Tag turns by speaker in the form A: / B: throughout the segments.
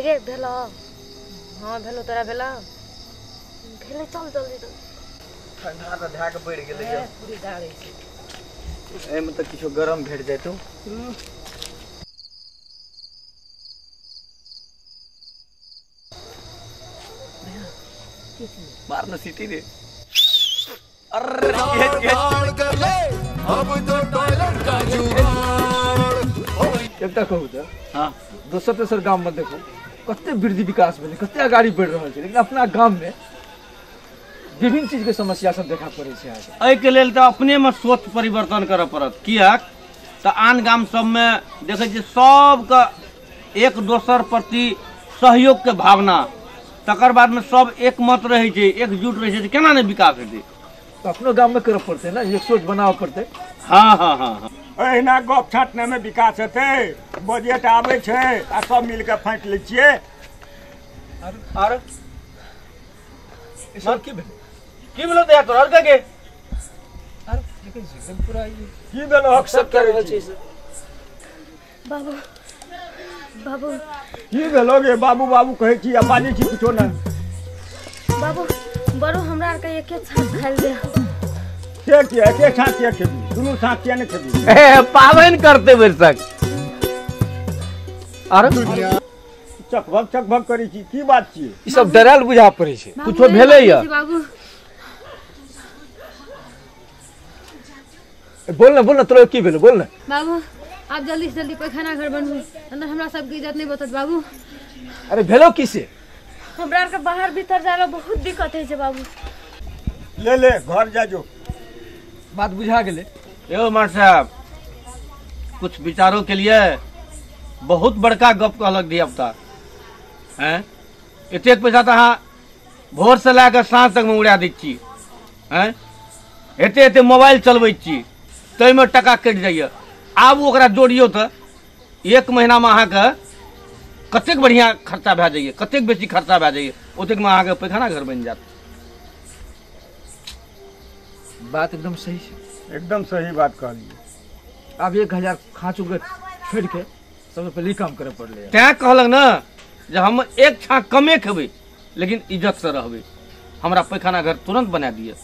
A: गे भेलो? हाँ भेलो। तोरा भेलो? भेलै। चल जल्दी जल्दी।
B: ठंडा तऽ धए के बढ़ि गेलै।
C: पूरी दारै छै
B: एहिमे तऽ किछो गरम भेट जैतौ। मार न सीटी रे। अरे
D: कर ले अब तो टॉयलेट का जुगाड़।
E: एकटा कहू तऽ
B: हाँ
E: दोसर तेसर गाम में देखू कते वृद्धि विकास भेलै, कते अगाड़ी बढ़ि रहल छै, लेकिन अपना गाम में विभिन्न चीज के समस्या सब देखा पड़ै छै।
F: एहिके लेल तऽ अपने में सोच परिवर्तन करऽ पड़त। किएक तऽ आन गाम सबमे देखै छियै सबके एक दोसर प्रति सहयोग के भावना, तकर बादमे सब एकमत रहै छै, एकजुट रहै छै, केना नहि विकास हेतै?
E: तऽ अपनो गाम में करऽ पड़तै ने, एक सोच बनाबऽ पड़तै।
F: हाँ हाँ हाँ हाँ
G: एहिना गप छाँटने में विकास हेतै। बजट आबै छै आ सब मिल के फाँटि लै छियै।
B: आर
E: सब की भेलै?
F: की भेलो दया तोरा के?
E: आर देखै छी एकदम पूरा ई
G: की भेलो?
E: सब कर रहल छै।
A: बाबू बाबू
G: की भेलो गे? बाबू बाबू कहै छी आ बाजै छी कुछो नहि।
A: बाबू बड़ो हमरा आर के एके छाँक खाइल दे।
G: के किया एके छाँक किया खेबी? दुनू छाँक किया नहि खेबी?
F: पाबनि करते भरिसक।
E: आर
G: चकभक चकभक करै छी, की बात छियै?
E: ई सब डरायल बुझा पड़ै छै।
F: कुछो भेलै या?
A: बाबू
E: बोल ना, बोल ना, तोरा की भेलो? बोल ना।
H: बाबू आप जल्दी से जल्दी पैखाना घर बनबू, अंदर हमरा सबके इज्जत नहीं बचत बाबू।
E: अरे भेलो की से?
A: हमरा आर के बाहर भीतर जाय में बहुत दिक्कत होइ छै बाबू।
G: ले ले घर जा जो।
E: बात बुझा गेलै।
F: यो मार साहब कुछ विचारों के लिए बहुत बड़का गप कहलक धियापुता। हैं एतेक पैसा तऽ अहाँ भोर से लए कऽ साँझ तक में उड़ा दै छी। हैं एते एते मोबाइल चलबै छी ताहिमे टका कटि जाइए। आब ओकरा जोड़ियौ तऽ एक महीनामे अहाँके कतेक बढ़िआँ खर्चा भए जाइए, कतेक बेसी खर्चा भए जाइए, ओतेकमे अहाँके पैखाना घर बनि जायत।
E: बात एकदम सही छै।
G: एकदम सही बात कहलियै।
E: आब 1000 खाँचू के छोड़ि के सबसे पहिले काम करऽ पड़लै।
F: तैं कहलक ने जे हम एक छाँक कमे खेबै लेकिन इज्जत से रहबै, हमरा पैखाना घर तुरंत बना दिअ।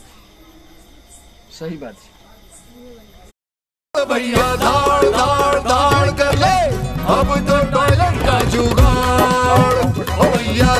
E: सही बात छै।
D: भैया धाड़ धाड़ धाड़ कर ले अब तो टॉयलेट का जुगाड़। ओ भैया